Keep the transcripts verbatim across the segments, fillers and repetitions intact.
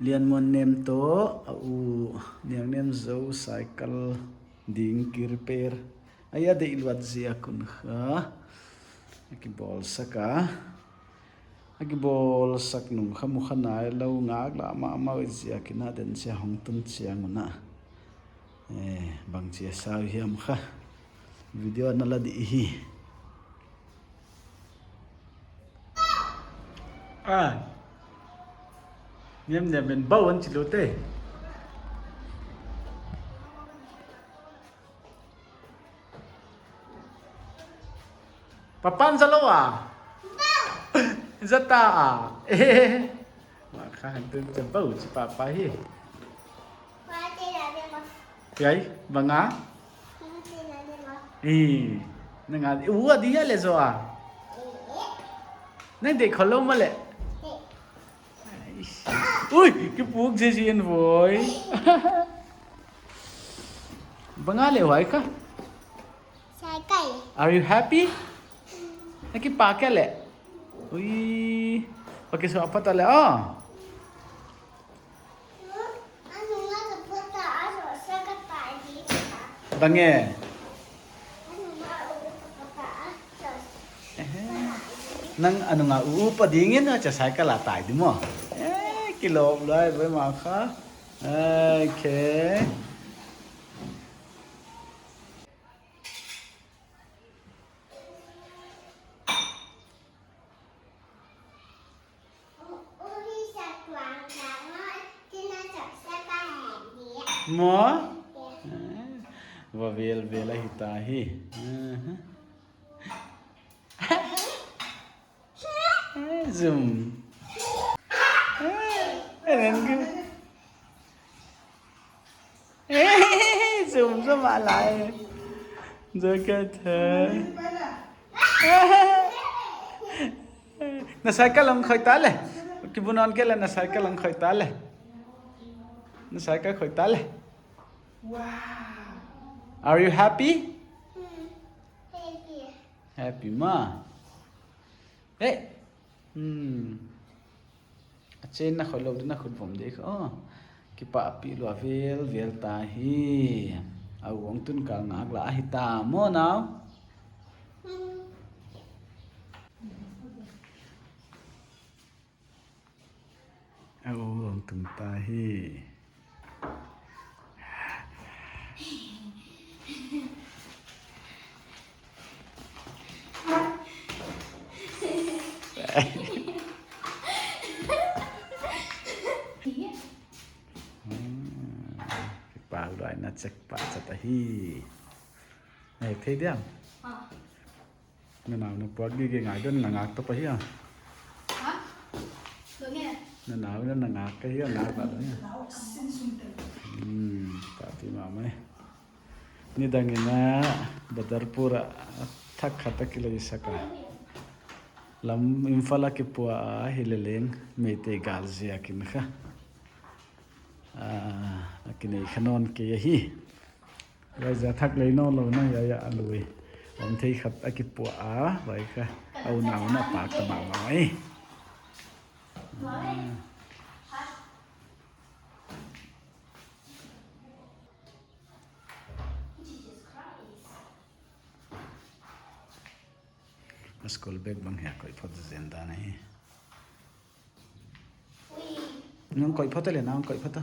Lianmuannem toh a u Niangnemzou cycle ding kir per. Ahi a deih luat ziak un kha a kibawlsak a. A kibawlsak nung kha mu kha nailou, ngaklah mahmah ziakin a den chia hong tun chiang un a. Eh, bangchi a sau hiam kha. Video na la di hi. Ah. Niamniam in bau an chi lou te. Papan za lou a? Za ta a. Eh. Ma kha han tun cha bau chi papa hi. Pai, bang a? Ih, nang a, u a di hia leh zaw a? Nang deih kholou maw leh? Aish. Ui, kipuk zezen voi. Bang a leh huai kha? Cycle. Are you happy? Na kipak hia leh? Ui, pakisuah phot a leh aw. Bang e? Ehe. Nang a nung a u u pa ding in a cha cycle a tai di maw? Eh, kilawm lai, voi ma kha. Okay. Maw? Eh, va vel vel ahi ta hi. Aha. Eh, zum. Eh, eh, eh. Eh, zum zum a lai. Jacket hai. Na cycle hong khoih ta leh. Kibun on kei leh na cycle hong khoih ta leh. Na cycle khoih ta leh. Wow. Are you happy? Hmm. Happy. Happy maw. Eh. Hmm. A chen na khoih lou di na khut vom di kha. Oh. Kipahpih lua vel vel ta hi. A u hong tun kal ngaklah ahi ta maw nau. A u hong tun ta hi. Hmm, kipak lua in a check pah chat ahi. Eh, thei diam? Ah. Na nau na puak gige ngai don na ngak ta pa hia. Ha? Lo nge? Na nau na na ngak ka hia, ngak la don hia. Hmm, pa ti ma mai. Nidang in a Badarpur a thak khat a kilei sak a. Lam Imphal a kipua a hi leleng Meitei gal ziakin kha. Ah, a kinei kha nawn kei ahi. Huai zia thak lei nawn lou na hia hia a lui. Om thei khat a kipua a, huai kha. A u nau na pak ta mahmah e. A school bag bang hia koih phot zen dan ahi. Nang koih phot leh, nang koih phot.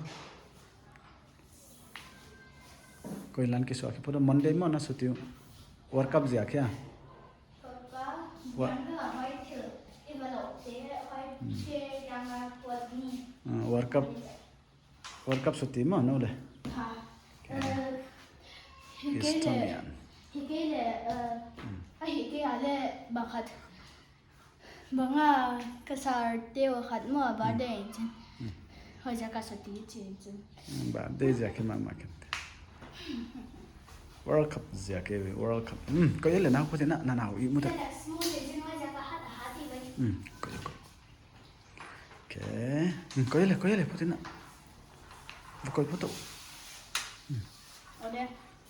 Koih lan kisuah ki phot, Monday maw na suti uh. World Cup ziak hia? Wa- Hmm. Ah, World Cup, World Cup suti maw, no leh? Ha. Okay. Eh, hi kei leh, Estonian. Hi kei leh, eh, Hmm. A hi kei a leh bakhat. Bang a ka sarte uh khat maw, birthday chin. Hmm. Huai ziak a suti chin chin. Hmm, birthday ziak hi mahmah ken. World Cup ziak e, World Cup. Hmm, koih leh nau phot in a, na nau i mu ta. Hmm, koih, koih. Okay. Hmm, koih leh, koih leh phot in a. Koih phot. Hmm.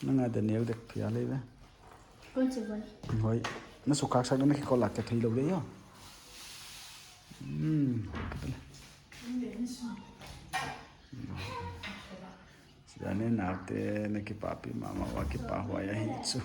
Nang a de neu dek phia lei ve. Kon chu bol. Hoi. Na sukak sak na ki kolak ke thei lou de yo. Hmm. Put leh. Tane nakte na kipahpih mahmah ua, kipahhuai ahi chu.